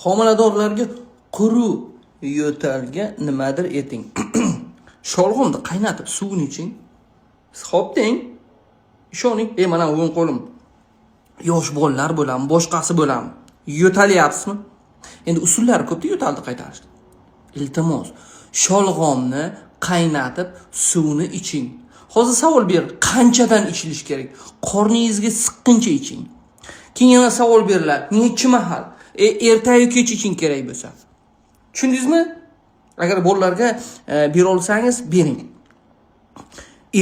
Homiladorlarga quruq yo'talga nimadir eting. Sholg'omni qaynatib suvini iching. Hop deng. Ishoning, mana o'ng qo'lim. Yosh bolalar bo'ladimi, boshqasi bo'ladimi? Yo'talyapsizmi? Endi usullari ko'pda yo'talni qaytarishni. Iltimos, sholg'omni qaynatib suvini iching. Hozir savol ber, qanchadan ichilish kerak? Qorningizga siqqincha iching. Keyin yana savol beriladi, nechi mahal? Ertayu kech iching kerak bo'lsa. Tushundingizmi? Agar bolalarga bera olsangiz, bering.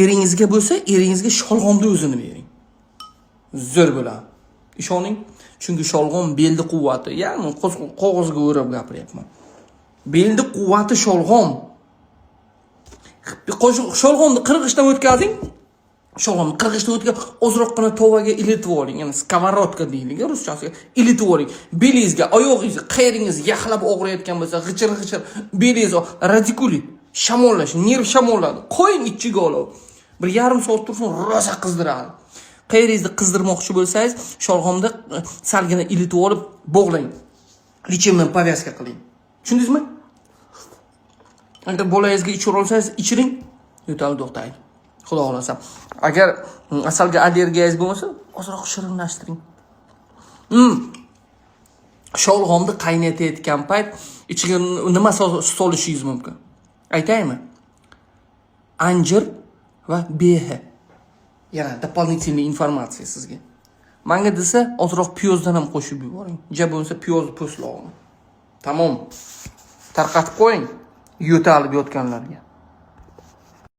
Eringizga bo'lsa, eringizga sholg'omni o'zini bering. Zo'r bo'ladi. Ishoning, chunki sholg'om belni quvvati, ya'ni qog'ozga o'rab gapiryapman. Belni quvvati sholg'om. Sholg'omni qirg'ichdan o'tkazing. Sholg'omni qirg'ichdan o'tkazib, ozroqgina tovaga ilitib oling. Ya'ni сковородка deyiladi ruschasiga. Ilitib oling. Belingizga, oyog'ingizga, qayeringiz yaxlab og'riyotgan bo'lsa, g'ichir-g'ichir belingiz radikulit, shamollash, nerv shamolladi. Qo'ying ichiga olib. 1,5 soat tursin, rosa qizdiradi. Qayeringizni qizdirmoqchi bo'lsangiz, sholg'omni salgina ilitib olib bog'lang. Лечебный повязка qiling. Tushundingizmi? Agar bolangizga ichira olsangiz, ichiring, yo'tal to'xtaydi. Xudo xohlasa. Agar asalga allergiyangiz bo'lmasa, ozroq shirinlashtiring. Sholg'omni qaynatayotgan payt ichiga nima solishingiz mumkin? Aytaymi? Anjir va behi. Yana дополнительный информация sizga. Manga desa, ozroq piyozdan ham qo'shib yuboring. Ja bo'lmasa piyoz po'stlog'ini. Tamom. Tarqatib qo'ying yo'talib yotganlarga.